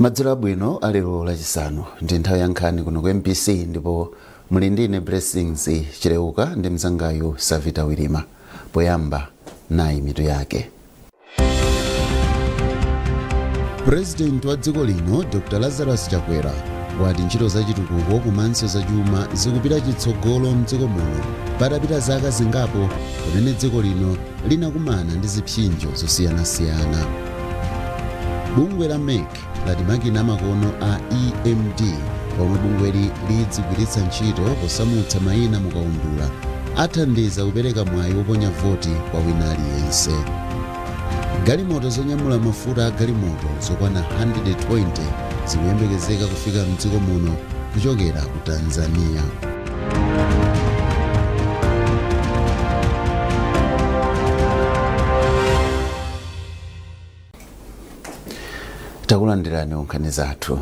Madzulo abwino alero Lachisanu. Ndi nthawi ya nkhani kuno ku MBC ndipo muli ndine Blessings Chileuka ndi mzangayu Savita Wilima. Poyamba, nayi mitu yake. Purezidenti wa dziko lino Dr Lazarus Chakwera wati ntchito zachitukuko komanso zachuma zikupita chitsogolo mdziko muno patapita zaka zingapo pamene dziko lino linakumana ndi zipsinjo zosiyanasiyana. Bungwe la MEC lati makina amakono a EMD omwe bungweli lidzigwiritsa ntchito posamutsa mayina mukaundula athandiza kupereka mwayi woponya voti kwa wina aliyense. Galimoto zonyamula mafuta a galimoto zokwana 120 zikuyembekezeka kufika mdziko muno kuchokera ku Tanzania. Takulandirani nkhani zathu.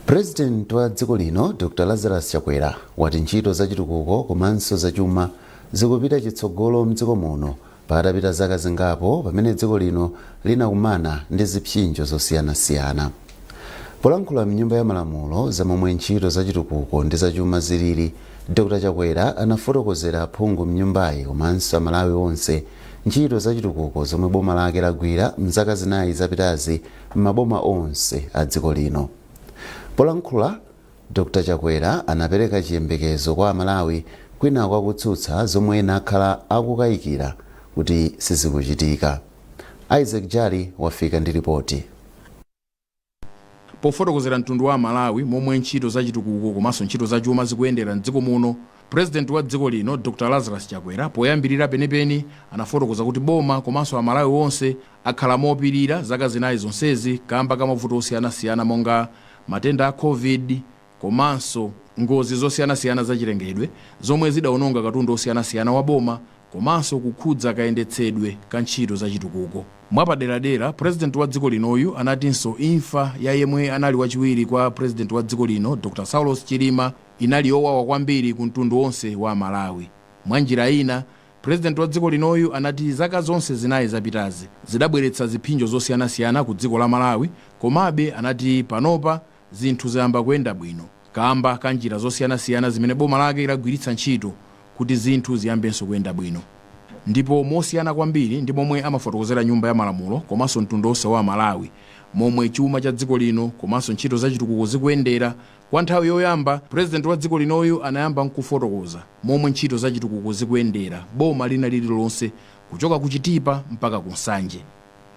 Purezidenti wa dziko lino Dr Lazarus Chakwera wati ntchito zachitukuko komanso zachuma zikupita chitsogolo mdziko muno patapita zaka zingapo pamene dziko lino linakumana ndi zipsinjo zosiyanasiyana. Polankhula mnyumba ya malamulo za momwe ntchito zachitukuko ndi zachuma zilili, Dr Chakwera anafotokozera aphungu mnyumbayi komanso Amalawi onse ntchito zachitukuko zomwe boma lake lagwira mzaka 4 zapitazi m'maboma onse a dziko lino. Polankhula, Dr Chakwera anapereka chiyembekezo kwa Amalawi kwinaku akutsutsa zomwe ena akhala akukayikira kuti sizikuchitika. Isaac Jali wafika ndi ripoti. Pofotokozera mtundu wa Amalawi momwe ntchito zachitukuko komanso ntchito zachuma zikuyendera mdziko muno, Purezidenti wa dziko lino Dr Lazarus Chakwera poyambirira penipeni anafotokoza kuti boma komanso Amalawi onse akhala mopirira zaka 4 zonsezi kamba ka mavuto osiyanasiyana monga matenda a Covid komanso ngozi zosiyanasiyana zachilengedwe zomwe zidaononga katundu osiyanasiyana wa boma komanso kukhudza kayendetsedwe ka ntchito zachitukuko. Mwapaderadera, Purezidenti wa dziko linoyu anatinso imfa ya yemwe anali wachiwiri kwa Purezidenti wa dziko lino Dr Saulos Chilima inali yowawa kwambiri ku mtundu wonse wa Amalawi. Mwanjira ina, Purezidenti wa dziko linoyu anati zaka zonse 4 zapitazi zidabweretsa zipsinjo zosiyanasiyana ku dziko la Malawi, komabe anati panopa zinthu zayamba kuyenda bwino kamba ka njira zosiyanasiyana zimene boma lake lagwiritsa ntchito kuti zinthu ziyambenso kuyenda bwino. Ndipo mosiyana kwambiri ndi momwe amafotokozera nyumba ya malamulo komanso mtundu wonse wa Amalawi momwe chuma cha dziko lino komanso ntchito zachitukuko zikuyendera, kwa nthawi yoyamba Purezidenti wa dziko linoyu anayamba nkufotokoza momwe ntchito zachitukuko zikuyendera boma lina lililonse kuchoka ku Chitipa mpaka ku Nsanje.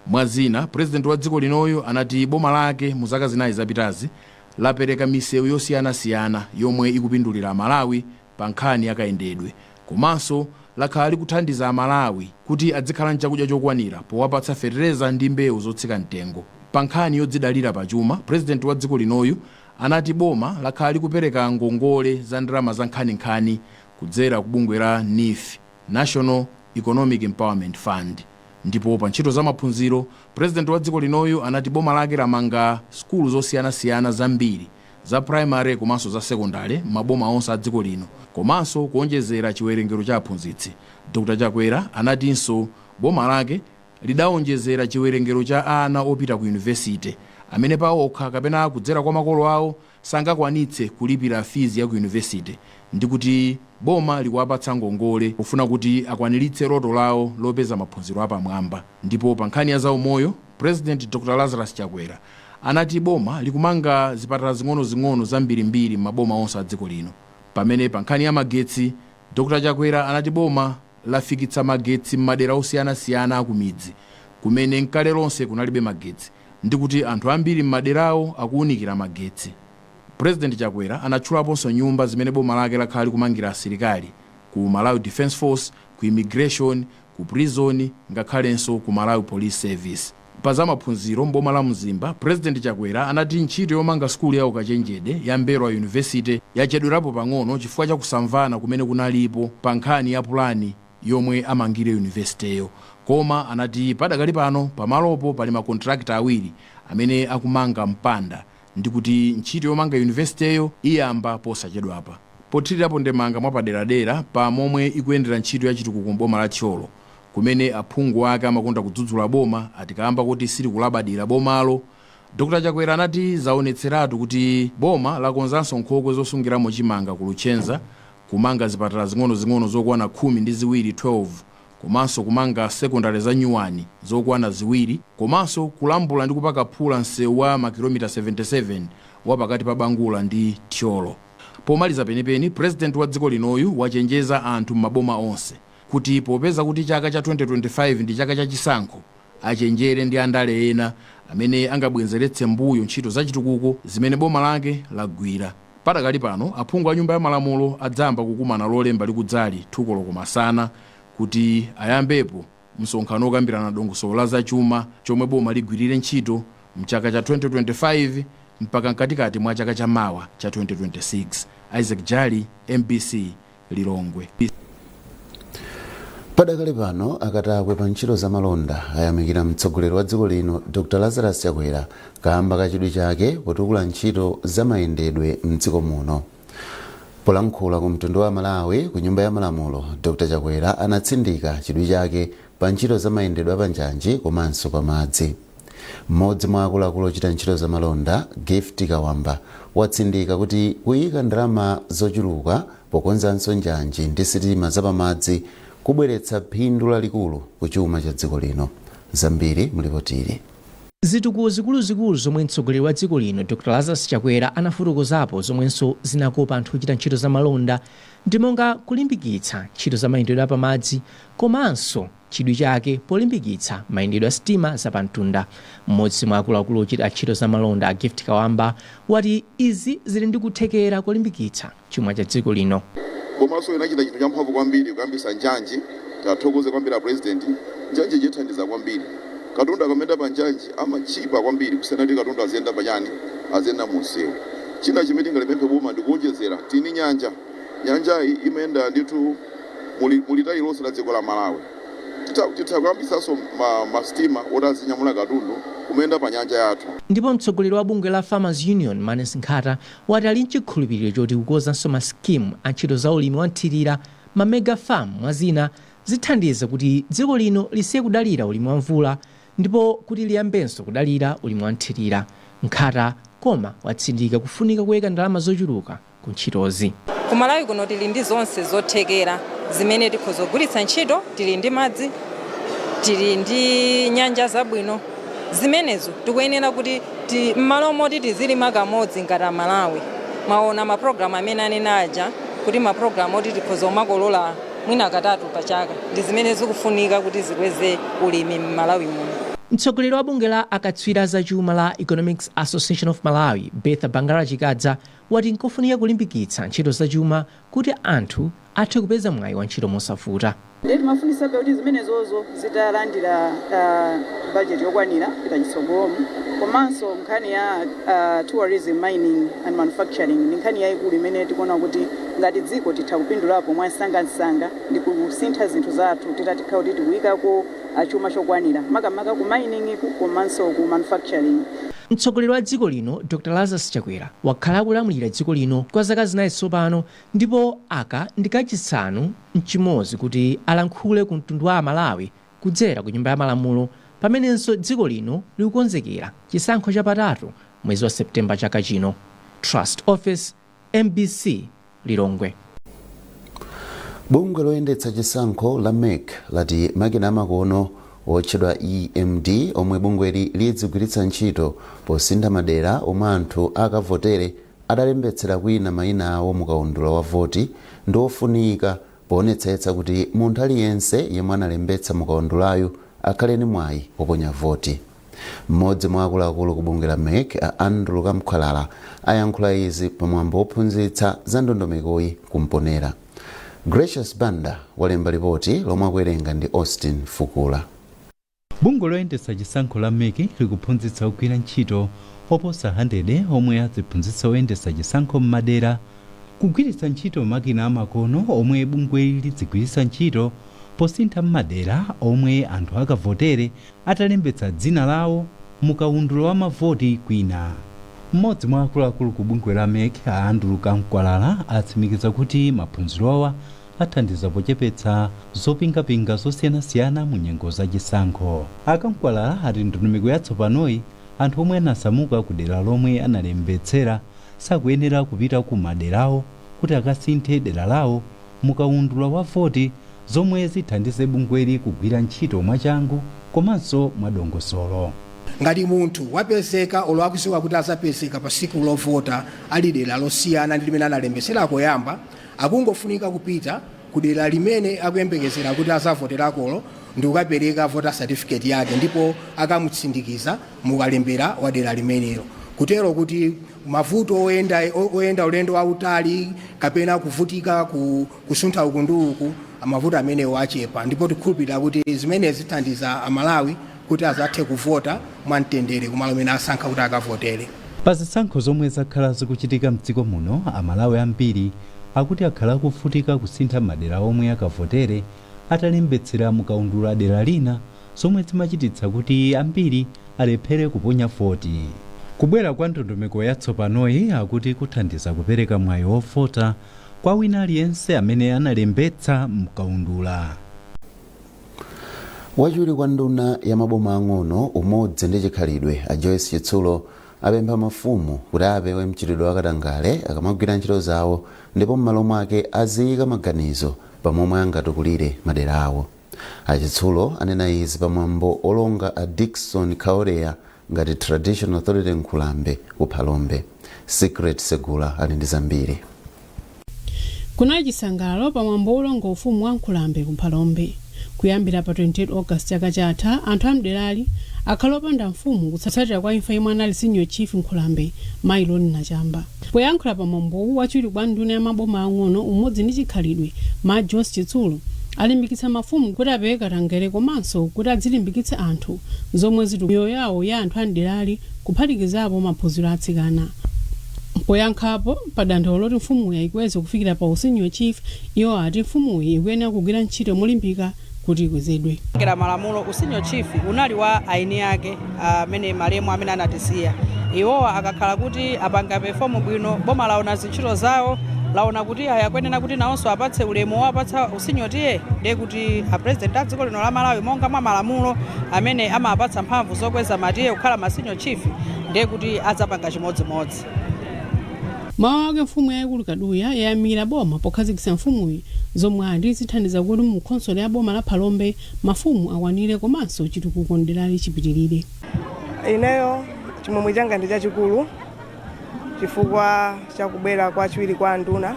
Mwa zina, Purezidenti wa dziko linoyu anati boma lake mu zaka 4 zapitazi lapereka misewu yosiyanasiyana yomwe ikupindulira Amalawi pa nkhani ya kayendedwe komanso lakhala likuthandiza Amalawi kuti adzikhala nchakudya chokwanira powapatsa fetereza ndi mbewu zotsika mtengo. Pa nkhani yodzidalira pa chuma, Purezidenti wa dziko linoyu anati boma lakhala likupereka ngongole za ndalama za nkhaninkhani kudzera ku bungwe la NEEF, National Economic Empowerment Fund. Ndipo pa ntchito za maphunziro, Purezidenti wa dziko linoyu anati boma lake lamanga sukulu zosiyanasiyana zambiri za primary komanso za sekondale m'maboma onse a dziko lino komanso kuonjezera chiwerengero cha aphunzitsi. Dr Chakwera anatinso boma lake lidaonjezera chiwerengero cha ana opita ku yunivesite amene paokha kapena kudzera kwa makolo awo sangakwanitse kulipira fizi ya ku yunivesite ndi kuti boma likuwapatsa ngongole pofuna kuti akwaniritse loto lawo lopeza maphunziro apamwamba. Ndipo pa nkhani ya zaumoyo, Purezidenti Dr Lazarus Chakwera anati boma likumanga zipatala zing'onozing'ono zambirimbiri m'maboma onse a dziko lino. Pamene pa nkhani ya magetsi, Dr Chakwera anati boma lafikitsa magetsi m'madera osiyanasiyana akumidzi kumene nkale lonse kunalibe magetsi ndi kuti anthu ambiri m'maderawo akuunikira magetsi. Purezidenti Chakwera anatchulaponso nyumba zimene boma lake lakhala likumangira asilikali ku Malawi Defence Force, ku Immigration, ku Prison ngakhalenso ku Malawi Police Service. Pa za maphunziro m'boma la Mzimba, Purezidenti Chakwera anati ntchito yomanga sukulu ya ukachenjede ya M'mbelwa University yachedwerapo pang'ono chifukwa cha kusamvana kumene kunalipo pa nkhani ya pulani yomwe amangire yunivesiteyo. Koma anati padakali pano pamalopo pali makontrakita awiri amene akumanga mpanda ndi kuti ntchito yomanga yunivesiteyo iyamba posachedwapa. Pothirirapo ndemanga mwapaderadera pa momwe ikuyendera ntchito ya chitukuko m'boma la Thyolo kumene aphungu ake amakonda kudzudzula boma ati kaamba koti silikulabadira bomalo, Dr Chakwera anati zaonetseratu kuti boma lakonzanso nkhokwe zosungiramo chimanga ku Luchenza, kumanga zipatala zing'onozing'ono zokwana 12, 12, komanso kumanga sekondari za nyuwani zokwana 2, komanso kulambula ndi kupaka phula msewu wa makilomita 77 wa pakati pa Bangula ndi Thyolo. Pomaliza penipeni, Purezidenti wa dziko linoyu wachenjeza anthu m'maboma onse kuti popeza kuti chaka cha 2025 ndi chaka cha chisankho, achenjere ndi andale ena amene angabwenzeretse mbuyo ntchito zachitukuko zimene boma lake lagwira. Padakali pano, aphungu a Nyumba ya Malamulo adzayamba kukumana Lolemba likudzali 2 koloko masana kuti ayambepo msonkhano wokambirana dongosolo la zachuma chomwe boma ligwirire ntchito mchaka cha 2025 mpaka mkatikati mwa chaka chamawa cha 2026. Isaac Jali, MBC, Lilongwe. Padakali pano, akatakwe pa ntchito za malonda ayamikira mtsogoleri wa dziko lino Dr Lazarus Chakwera kamba kachidwi chake potukula ntchito za mayendedwe mdziko muno. Polankhula ku mtundu wa Malawi ku Nyumba ya Malamulo, Dr Chakwera anatsindika chidwi chake pa ntchito za mayendedwe apanjanji komanso pamadzi. Mmodzi mwa akuluakulu ochita ntchito za malonda, Gift Kawamba, watsindika kuti kuyika ndalama zochuluka pokonzanso njanji ndi sitima zapamadzi kubweretsa phindu lalikulu ku chuma cha dziko lino. Zambiri mulipotili. Zitukuko zikuluzikulu zomwe mtsogoleri wa dziko lino Dr Lazarus Chakwera anafotokozapo, zomwenso zinakopa anthu ochita ntchito za malonda, ndi monga kulimbikitsa ntchito za mayendedwe apamadzi komanso chidwi chake polimbikitsa mayendedwe a sitima zapamtunda. Mmodzi mwa akuluakulu ochita ntchito za malonda, a Gift Kawamba, wati izi zili ndi kuthekera kolimbikitsa chuma cha dziko lino. Komanso inachita chinthu champhamvu kwambiri kuyambisa njanji. Tathokoze kwambiri a President. Njanji chithandiza kwambiri. Katundu akamenda pa njanji amachipa kwambiri kusiyana ndi katundu aziyenda pachani, aziyenda munsewu. China chimene tingalipemphe boma ndikuonjezera tini nyanja. Nyanjayi imayenda ndithu mulitali lonse la dziko la Malawi. Titha kuyambisanso masitima oti azinyamula katundu kumayenda pa nyanja yathu. Ndipo mtsogoleri wa bungwe la Farmers Union, Manes Nkhata, wati ali mchikhulupiriro choti kukonzanso masikimu a ntchito za ulimi wa nthirira, ma mega farm mwa zina, zithandiza kuti dziko lino lisiye kudalira ulimi wa mvula ndipo kuti liyambenso kudalira ulimi wa nthirira. Nkhata koma watsindika kufunika kuyika ndalama zochuluka ku ntchitozi. Kumalawi kuno tili ndi zonse zothekera zimene tikhoza kugwiritsa ntchito. Tili ndi madzi, tili ndi nyanja zabwino. Zimenezo tikuyenera kuti m'malo moti tizilima kamodzi ngati Amalawi, maona mapulogalamu amene anena aja kuti mapulogalamu oti tikhoza kumakolola mwina katatu pa chaka, ndi zimene zikufunika kuti zikweze ulimi m'Malawi muno. Mtsogoleri wa bungwe la akatswiri zachuma la Economics Association of Malawi, Betha Bangara Chikadza, wati nkofunika kulimbikitsa ntchito zachuma kuti anthu athe kupeza mwayi wa ntchito mosavuta. Ndiye timafunisabe kuti zimenezozo zitalandira budget yokwanira kupita chitsogolomo. Komanso nkhani ya tourism, mining and manufacturing ndi nkhani yayikulu imene tikuona kuti ngati dziko titha kupindulapo mwansangansanga ndi kusintha zinthu zathu titatikha kuti tikuyikako chuma chokwanira, makamaka ku mining ku komanso ku manufacturing. Mtsogoleri wa dziko lino Dr Lazarus Chakwera wakhala akulamulira dziko lino kwa zaka 4 tsopano, ndipo aka ndi kachisanu mchimodzi kuti alankhule ku mtundu wa Amalawi kudzera ku Nyumba ya Malamulo, pamenenso dziko lino likukonzekera chisankho chapatatu mwezi wa Septemba chaka chino. Trust Office, MBC, Lilongwe. Bungwe loyendetsa chisankho la MEC lati makina amakono otchedwa EMD omwe bungweli lidzigwiritsa ntchito posintha madera omwe anthu akavotere adalembetsera kwina mayina awo mukaundula wa voti ndi ofunika poonetsetsa kuti munthu aliyense yemwe analembetsa mukaundulayu akhale ndi mwayi woponya voti. Mmodzi mwa akuluakulu ku bungwe la MEC, a Andrew Kamkhwalala, ayankhula izi pamwambo wophunzitsa za ndondomekoyi kumponera. Gracious Banda walemba ripoti lomwe akuwerenga ndi Austin Fukula. Bungwe loyendetsa chisankho la MEC likuphunzitsa ogwira ntchito oposa 100 omwe aziphunzitsa oyendetsa chisankho m'madera kugwiritsa ntchito makina amakono omwe bungweli lidzigwiritsa ntchito posintha m'madera omwe anthu akavotere atalembetsa dzina lawo mukaundula wa mavoti kwina. Mmodzi mwa akuluakulu ku bungwe la MEC, a Andrew Kamkwalala, atsimikiza kuti maphunzirowa athandiza pochepetsa zopingapinga zosiyanasiyana mu nyengo zachisankho. Akamkwalala ati ndondomeko yatsopanoyi Anthu omwe anasamuka ku dera lomwe analembetsera sakuyenera kupita ku maderawo kuti akasinthe dera lawo mukaundula wa voti, zomwe zithandize bungweli kugwira ntchito mwachangu komanso mwadongosolo. Ngati munthu wapezeka olo akudziwa kuti azapezeka pa tsiku lovota ali dera losiyana ndi limene analembetsera koyamba, akungofunika kupita ku dera limene akuyembekezera kuti azavoterakolo ndi kukapereka voter certificate yake, ndipo akamutsindikiza mukalembera wa dera limenelo, kutero kuti mavuto oyenda ulendo wautali kapena kuvutika kusuntha uku ndi uku, mavuto amenewo achepa. Ndipo tikhulupirira kuti zimene zithandiza Amalawi kuti azathe kuvota mwamtendere kumalo amene asankha kuti akavotere. Pa zisankho zomwe zakhala zikuchitika mdziko muno, Amalawi ambiri akuti akhala akuvutika kusintha madera omwe akavotere atalembetsera mukaundula dera lina, zomwe zimachititsa kuti ambiri alephere kuponya voti. Kubwera kwa ndondomeko yatsopanoyi akuti kuthandiza kupereka mwayi wovota kwa wina aliyense amene analembetsa mkaundula. Wachiwiri kwa nduna ya maboma ang'ono, umodzi ndi chikhalidwe, a Joyce Chitsulo, apempha mafumu kuti apewe mchitidwe wakatangale akamagwira ntchito zawo, ndipo m'malo mwake aziyika maganizo pamomwe angatukulire madera awo. Achitsulo anena izi pamwambo olonga a Dickson Kaoreya ngati Traditional Authority Nkhulambe ku Phalombe. Secret Segula ali ndi zambiri. Kunali chisangalalo pamwambo olonga ufumu wa Nkhulambe ku Phalombe. Kuyambira pa 28 August chaka chatha, anthu amderali akhala opanda mfumu kutsatira kwa imfa imwe anali Senior Chief Nkhulambe, Mayi Loni Nachamba. Poyankhula pamwambowu, wachiwiri kwa nduna ya maboma ang'ono, umodzi ndi chikhalidwe, Ma Joyce Chitsulo, alimbikitsa mafumu kuti apewe katangale komanso kuti adzilimbikitse anthu zomwe zitu miyoyo yawo ya anthu amderali, kuphatikizapo maphunziro atsikana. Poyankhapo pa dandaulo loti mfumuyi ayikweze kufikira pa Senior Chief, iwo ati mfumuyi ikuyenera kugwira ntchito molimbika kuti ikwezedwe. Kera malamulo, usenior chief unali wa aini ake amene malemu amene anatisiya. Iwowa akakhala kuti apanga perform bwino, boma laona zintchito zawo, laona kuti ayakuyenera kuti nawonso apatse ulemu wapatsa usenior T/A, ndiye kuti a President a dziko lino la Malawi, monga mwa malamulo amene amapatsa mphamvu zokweza ma T/A kukhala ma senior chief, ndiye kuti adzapanga chimodzimodzi. Mawu ake, mfumu yayikulu Kaduya yayamikira boma pokhazikitsa mfumuyi, zomwe ati zithandiza kuti mu khonsolo ya boma la Phalombe mafumu akwanire komanso chitukuko mderali chipitirire. Ineyo chimwemwe changa ndi chachikulu chifukwa chakubwera kwachiwiri kwa nduna,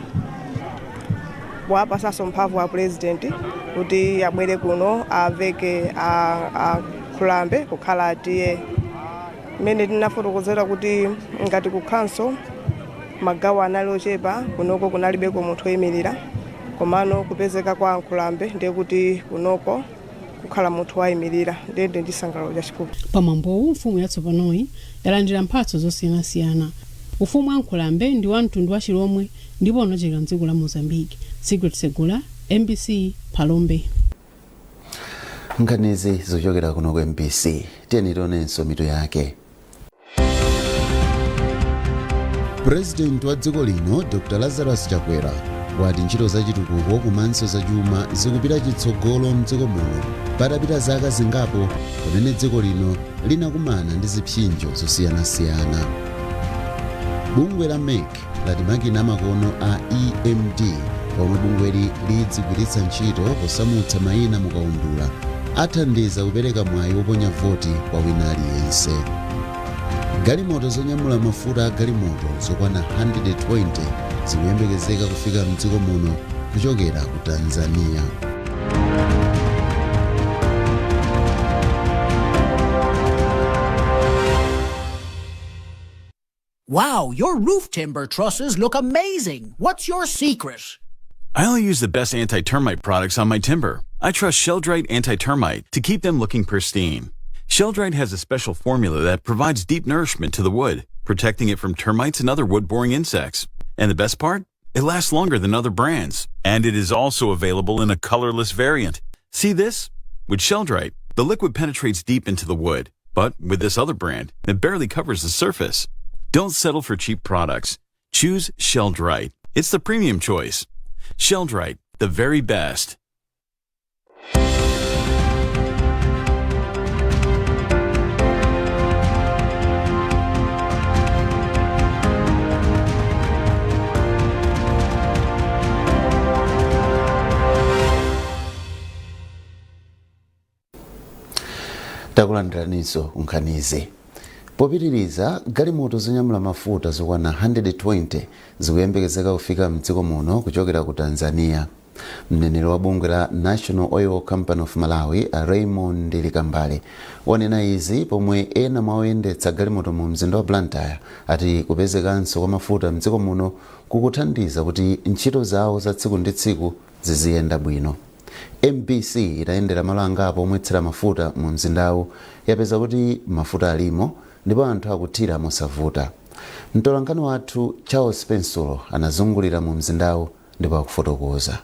wapasanso mphamvu a President kuti abwere kuno aveke Akhulambe kukhala T/A. Mmene tinafotokozera kuti ngati kukhanso magawo anali ochepa, kunoko kunalibeko munthu oyimirira, komano kupezeka kwa Ankhulambe ndiye kuti kunoko kukhala munthu wayimirira, ndiye ndi chisangalalo chachikulu. Pamwambowu, mfumu yatsopanoyi yalandira mphatso zosiyanasiyana. Ufumu wa Nkhulambe ndi wa mtundu wa Chilomwe ndipo unachokera mdziko la Mozambique. Secret Segula, MBC, Phalombe. Nkhanizi zochokera kuno ku MBC. Tiyeni tionenso mitu yake. Purezidenti wa dziko lino, Dr Lazarus Chakwera, wati ntchito zachitukuko komanso zachuma zikupita chitsogolo mdziko muno patapita zaka zingapo pamene dziko lino linakumana ndi zipsinjo zosiyanasiyana. Bungwe la MEC lati makina amakono a EMD, pomwe bungweli lidzigwiritsa ntchito posamutsa mayina mukaundula, athandiza kupereka mwayi woponya voti kwa wina aliyense. Galimoto zonyamula mafuta a galimoto zokwana 120 zikuyembekezeka kufika mdziko muno kuchokera ku Tanzania. Wow, your roof timber trusses look amazing. What's your secret? I only use the best anti termite products on my timber. I trust Sheldrite Anti Termite to keep them looking pristine. Sheldrite has a special formula that provides deep nourishment to the wood, protecting it from termites and other wood boring insects. And the best part? It lasts longer than other brands. And it is also available in a colorless variant. See this? With Sheldrite, the liquid penetrates deep into the wood, but with this other brand, it barely covers the surface. Don't settle for cheap products. Choose Sheldrite. It's the premium choice. Sheldrite, the very best. Takulandiraninso nkhanizi. Popitiriza, galimoto zonyamula mafuta zokwana 120 zikuyembekezeka kufika mdziko muno kuchokera ku Tanzania. Mneneri wa bungwe la National Oil Company of Malawi, a Raymond Likambale, wanena izi pomwe ena mwa oyendetsa galimoto mu mzinda wa Blantyre ati kupezekanso kwa mafuta mdziko muno kukuthandiza kuti ntchito zawo za tsiku ndi tsiku ziziyenda bwino. MBC itayendera malo angapo omwetsera mafuta mu mzindawu, yapeza kuti mafuta alimo ndipo anthu akuthira mosavuta. Mtolankhani wathu Charles Pensulo anazungulira mu mzindawu ndipo akufotokoza.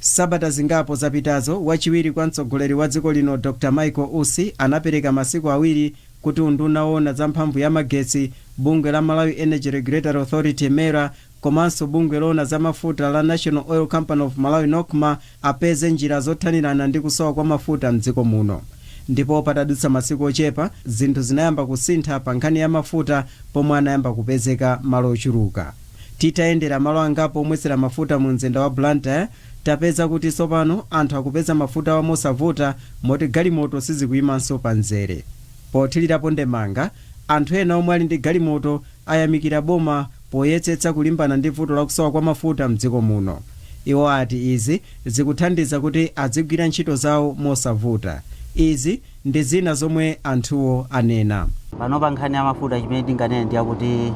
Sabata zingapo zapitazo, wachiwiri kwa mtsogoleri wa dziko lino Dr Michael Usi anapereka masiku 2 kuti unduna woona za mphamvu ya magetsi, bungwe la Malawi Energy Regulatory Authority MERA, komanso bungwe loona za mafuta la National Oil Company of Malawi NOCMA apeze njira zothanirana ndi kusowa kwa mafuta mdziko muno. Ndipo patadutsa masiku ochepa, zinthu zinayamba kusintha pa nkhani ya mafuta pomwe anayamba kupezeka malo ochuluka. Titayendera malo angapo omwetsera mafuta mu mzinda wa Blantyre, tapeza kuti tsopano anthu akupeza mafuta mosavuta, moti galimoto sizikuyimanso pa mzere. Pothirirapo ndemanga, anthu ena omwe ali ndi galimoto ayamikira boma poyesetsa kulimbana ndi vuto lakusowa kwa mafuta mdziko muno. Iwo ati izi zikuthandiza kuti azigwira ntchito zawo mosavuta. Izi ndi zina zomwe anthuwo anena. Panopa nkhani ya mafuta, chimene tinganene ndi yakuti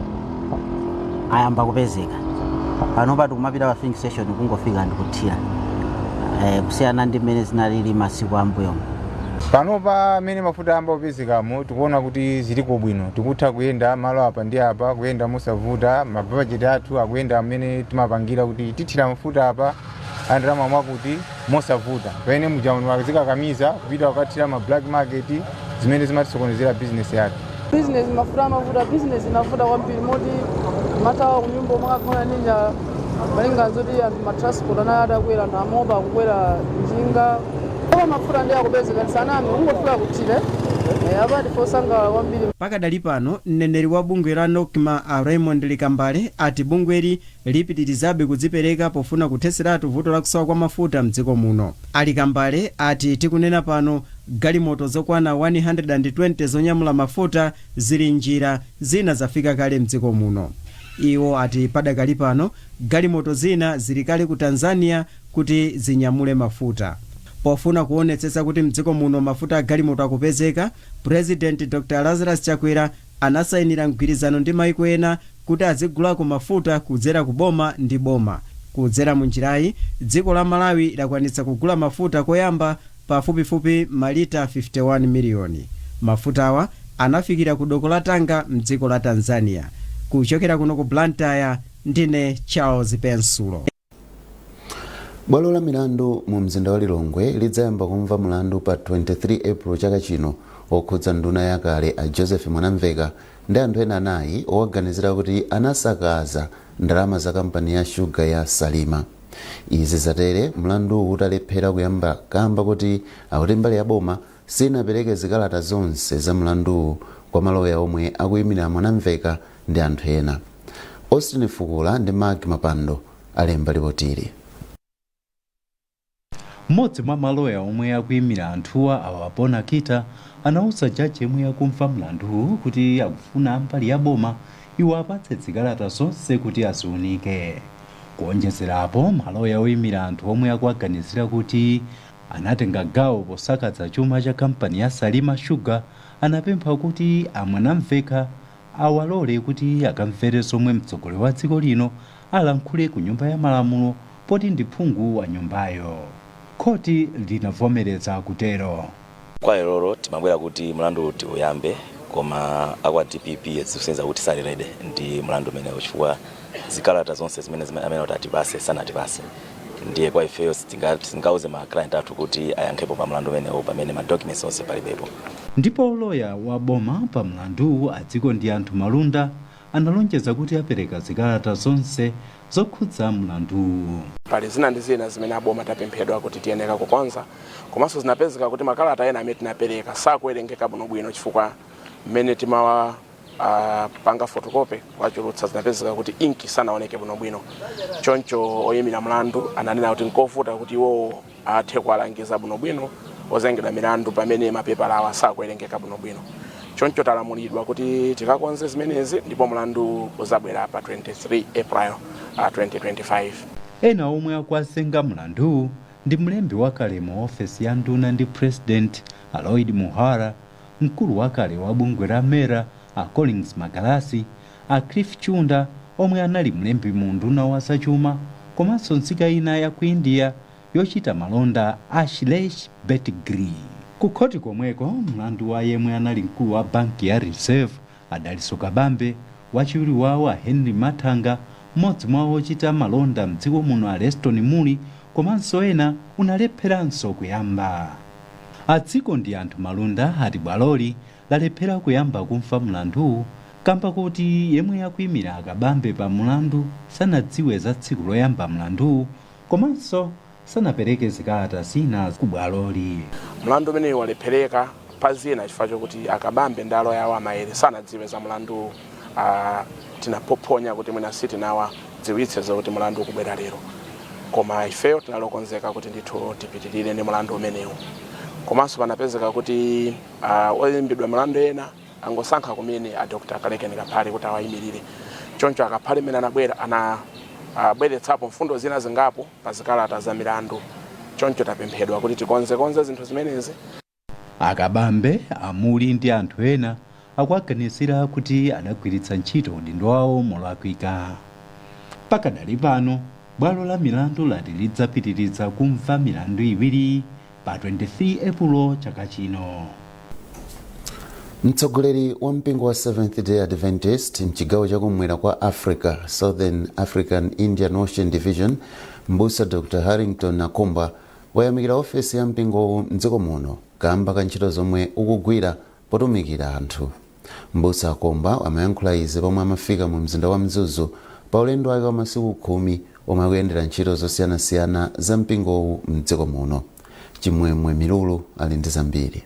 ayamba kupezeka. Panopa tikumapita pa filling station, kungofika ndikuthira, kusiyana ndi mmene zinalili masiku ambuyomo. Panopa amene mafuta ayamba kupezekamo, tikuona kuti ziliko bwino. Tikutha kuyenda malo apa ndi apa, kuyenda mosavuta. Mabajeti athu akuyenda amene timapangira kuti tithira mafuta apa andalama mwakuti mosavuta, pamene muja zikakamiza kupita kukathira ma black market, zimene zimatisokonezera bizinesi yathu. Bizinesi, mafuta amavuta, bizinesi inavuta kwambiri, moti matawa kunyumba umakakhala ndi njala, malinga zoti anthu matransport anali atakwera, anthu amopa kukwera njinga. Apa mafuta ndi akupezeka, sanami, kungofika kuthira apa, ndifosangalala kwambiri. Pakadali pano, mneneri wa bungwe la NOCMA a Raymond Likambale ati bungweli lipitirizabe kudzipereka pofuna kuthetseratu vuto lakusowa kwa mafuta mdziko muno. Alikambale ati tikunena pano galimoto zokwana 120 zonyamula mafuta zili njira, zina zafika kale mdziko muno. Iwo ati padakali pano galimoto zina zili kale ku Tanzania kuti zinyamule mafuta. Pofuna kuonetsetsa kuti mdziko muno mafuta a galimoto akupezeka, President Dr Lazarus Chakwera anasayinira mgwirizano ndi maiko ena kuti azigulako mafuta kudzera ku boma ndi boma. Kudzera mu njirayi, dziko la Malawi lakwanitsa kugula mafuta koyamba pafupifupi malita 51 miliyoni. Mafutawa anafikira ku doko la Tanga mdziko la Tanzania. Kuchokera kuno ku Blantyre, ndine Charles Pensulo. Bwalo la milandu mu mzinda wa Lilongwe lidzayamba kumva mlandu pa 23 April chaka chino okhudza nduna yakale a Joseph Mwanamveka ndi anthu ena 4 owaganizira kuti anasakaza ndalama za kampani ya shuga ya Salima. Izi zatere mlanduwu utalephera kuyamba kamba kuti akuti mbali ya boma sinapereke zikalata zonse za mlanduwu kwa maloya omwe akuyimira Mwanamveka ndi anthu ena. Austin Fukula ndi Mark Mapando alemba lipotili. Mmodzi mwa maloya omwe akuyimira anthuwa, awapona Kita, anauza jaji yemwe akumva mlanduwu kuti akufuna mbali ya boma iwo apatse zikalata zonse kuti aziunike. Kuonjezerapo, maloya oyimira anthu omwe akuaganizira kuti anatenga gawo posakaza chuma cha kampani ya Salima Sugar anapempha kuti amwanamveka awalole kuti akamvere zomwe mtsogoleri wa dziko lino alankhule ku Nyumba ya Malamulo, poti ndi phungu wa nyumbayo. Khoti linavomereza kutero. Kwa lero timabwera kuti mlandu tiuyambe, koma akwa DPP zikusonyeza kuti sali ready ndi mlandu umenewo, chifukwa zikalata zonse zimene amene kuti atipase sanatipase. Ndiye kwa ifeyo sitingauze ma client athu kuti ayankhepo pa mlandu umenewo pamene ma documents onse palibepo. Ndipo loya wa boma pa mlanduwu, adziko ndi anthu Malunda, analonjeza kuti apereka zikalata zonse zokhudza mlanduwu. Pali zina ndi zina zimene aboma tapemphedwa kuti tiyenera kukonza, komanso zinapezeka kuti makalata ena amene tinapereka sakuwerengeka bwinobwino, chifukwa mmene timawa panga photocopy kwachulutsa, zinapezeka kuti inki sanaoneke bwinobwino. Choncho oyimira mlandu ananena kuti nkovuta kuti iwowo athe kuwalangiza bwinobwino. Ozengedwa milandu pamene mapepala awa sakuwerengeka bwinobwino. Choncho talamulidwa kuti tikakonze zimenezi, ndipo mlandu uzabwera pa 23 April 2025. Ena omwe akuwazenga mlanduwu ndi mlembi wakale mu ofesi ya nduna ndi President, a Lloyd Muhara, mkulu wakale wa bungwe la MERA, a Collins Magalasi, a Cliff Chunda omwe anali mlembi mu nduna wa zachuma, komanso nzika ina ya ku India yochita malonda, Ashlesh Betgri. Ku khoti komweko, mlandu wa yemwe anali mkulu wa banki ya Reserve, a Dalitso Kabambe, wachiwiri wawo a Henry Mathanga, mmodzi mwa ochita malonda mdziko muno a Leston Muli, komanso ena unalepheranso kuyamba. Adziko ndi Anthu Malunda ati bwaloli lalephera kuyamba kumva mlanduwu kamba kuti yemwe akuyimira Akabambe pa mlandu sanadziwe za tsiku loyamba mlanduwu, komanso sanapereke zikalata zina ku bwaloli. Mlandu umenewu walephereka pa zina chifukwa chokuti Akabambe ndi aloya awo Amaere sanadziwe za mlandu. Tinaphophonya kuti mwina sitinawadziwitse zokuti mlandu ukubwera lero, koma ifeyo tinalokonzeka kuti ndithu tipitirire ndi mlandu umenewu. Komanso panapezeka kuti oyimbidwa mlandu ena angosankha kumene a Dr Kalekeni Kaphale kuti awayimirire. Choncho Akaphale mmene anabwera, anabweretsapo mfundo zina zingapo pa zikalata za milandu, choncho tapemphedwa kuti tikonzekonze zinthu zimenezi. Akabambe, Amuli ndi anthu ena akuaganizira kuti adagwiritsa ntchito udindo wawo molakwika. Pakadali pano, bwalo la milandu lati lidzapitiriza kumva milandu iwiri pa 23 Epulo chaka chino. Mtsogoleri wa mpingo wa Seventh Day Adventist mchigawo chakumwera kwa Africa, Southern African Indian Ocean Division, Mbusa Dr Harrington Akomba, wayamikira ofesi ya mpingowu mdziko muno kamba ka ntchito zomwe ukugwira potumikira anthu. Mbusa Akomba amayankhula izi pomwe amafika mu mzinda wa Mzuzu pa ulendo wake wa masiku 10 omwe akuyendera ntchito zosiyanasiyana za mpingowu mdziko muno. Chimwemwe Milulu ali ndi zambiri.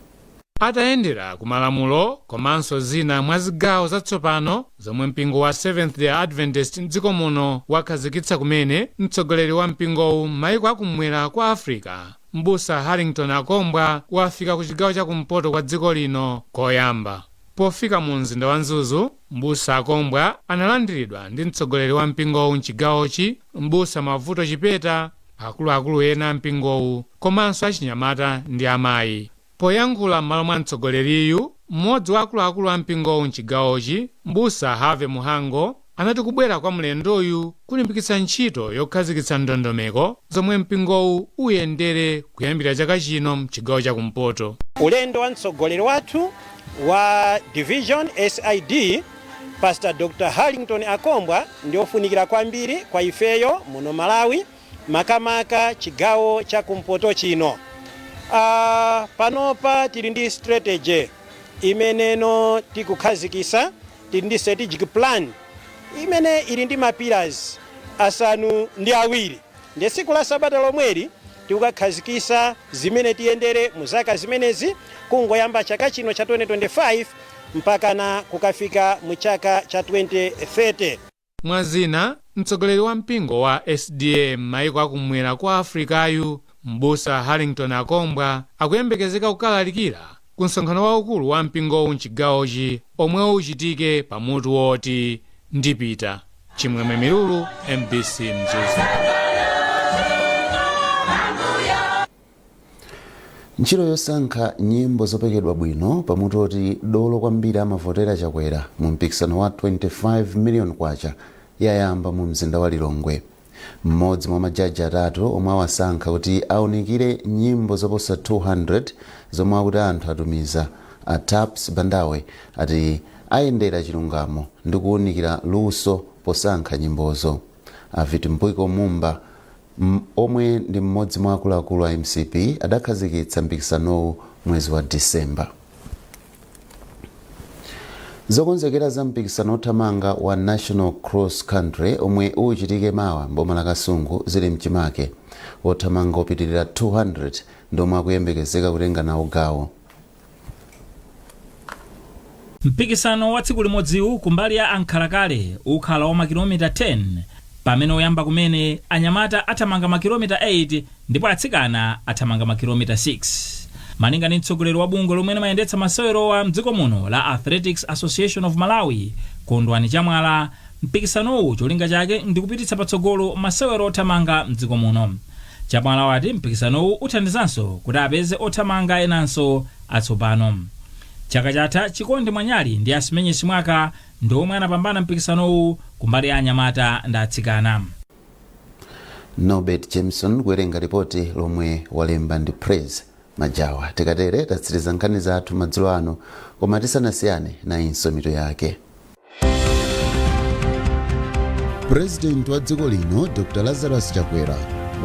Atayendera ku Malamulo komanso zina mwa zigawo zatsopano zomwe mpingo wa Seventh Day Adventist mdziko muno wakhazikitsa kumene, mtsogoleri wa mpingowu m'mayiko akumwera kwa Africa, Mbusa Harrington Akombwa, wafika ku chigawo chakumpoto kwa dziko lino koyamba. Pofika mu mzinda wa Mzuzu, Mbusa Akombwa analandiridwa ndi mtsogoleri wa mpingowu mchigawochi, Mbusa Mavuto Chipeta, akuluakulu ena a mpingowu, komanso achinyamata ndi amayi. Poyankhula m'malo mwa mtsogoleriyu, mmodzi wa akuluakulu a mpingowu mchigawochi, Mbusa Have Muhango, anati kubwera kwa mlendoyu kulimbikitsa ntchito yokhazikitsa ndondomeko zomwe mpingowu uyendere kuyambira chaka chino mchigawo chakumpoto. Ulendo wa mtsogoleri wathu wa division SID, Pastor Dr Harrington Akombwa, ndi ofunikira kwambiri kwa ifeyo muno Malawi, makamaka chigawo chakumpoto chino. Panopa tili ndi strategy imeneno tikukhazikisa. Tili ndi strategic plan imene ili ndi ma pillars 7. Ndi tsiku la sabata lomweli tikukakhazikisa zimene tiyendere mu zaka zimenezi, kungoyamba chaka chino cha 2025 mpaka na kukafika mu chaka cha 2030. Mwazina, mtsogoleri wa mpingo wa SDA m'mayiko akumwera kwa Afrikayu, Mbusa Harrington Akombwa, akuyembekezeka kukalalikira ku msonkhano waukulu wa mpingowu mchigawochi omwe uchitike pamutu woti "Ndipita". Chimwemwe Milulu, MBC, Mzuzu. Ntchito yosankha nyimbo zopekedwa bwino pamutu oti "Dolo kwambiri amavotera Chakwera" mu mpikisano wa 25 million kwacha yayamba mu mzinda wa Lilongwe. Mmodzi mwa majaji atatu omwe awasankha kuti aunikire nyimbo zoposa 200 zomwe akuti anthu atumiza, a Taps Bandawe, ati ayendera chilungamo ndi kuwunikira luso posankha nyimbozo. A Vitumbiko Mumba, omwe ndi mmodzi mwa akuluakulu a MCP, adakhazikitsa mpikisanowu mwezi wa Disemba. Zokonzekera za mpikisano othamanga wa National Cross Country omwe uchitike mawa mboma la Kasungu zili mchimake. Othamanga opitirira 200 ndomwe akuyembekezeka kutenga nawo gawo. Mpikisano wa tsiku limodziwu kumbali ya ankhalakale ukhala wa makilomita 10, pamene oyamba kumene anyamata athamanga makilomita 8 ndipo atsikana athamanga makilomita 6. Malinga ndi mtsogoleri wa bungwe lomwe limayendetsa masewerowa mdziko muno la Athletics Association of Malawi, Kondwani Chamwala, mpikisanowu cholinga chake ndikupititsa patsogolo masewero othamanga mdziko muno. Chamwala wati mpikisanowu uthandizanso kuti apeze othamanga enanso atsopano. Chaka chatha, Chikondi Mwanyali ndi Asimenye Simwaka ndi omwe anapambana mpikisanowu kumbali ya anyamata ndi atsikana. Norbert Jameson kuwerenga ripoti lomwe walemba ndi Praise Majawa. Tikatere tatsiriza nkhani zathu madzulo ano, koma tisanasiyane, nayinso mitu yake. Purezidenti wa dziko lino Dr Lazarus Chakwera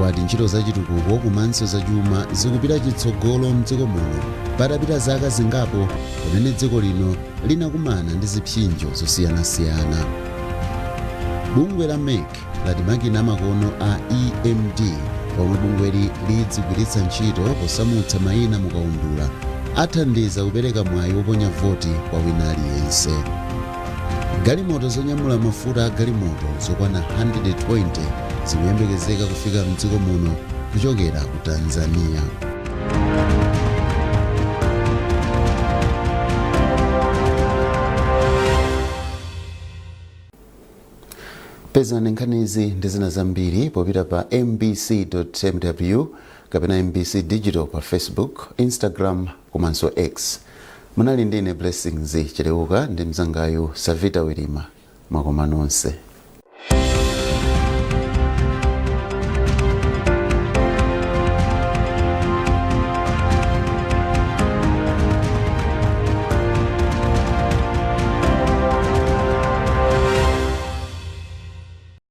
wati ntchito zachitukuko komanso zachuma zikupita chitsogolo mdziko muno patapita zaka zingapo pamene dziko lino linakumana ndi zipsinjo zosiyanasiyana. Bungwe la MEC lati makina amakono a EMD omwe bungweli lidzigwiritsa ntchito posamutsa mayina mukaundula athandiza kupereka mwayi woponya voti kwa wina aliyense. Galimoto zonyamula mafuta a galimoto zokwana 120 zikuyembekezeka kufika mdziko muno kuchokera ku Tanzania. Pezani nkhanizi ndi zina zambiri popita pa mbc.mw kapena MBC Digital pa Facebook, Instagram komanso X. Munali ndine Blessings Cheleuka ndi mzangayu Savita Wirima. Mwakoma nonse.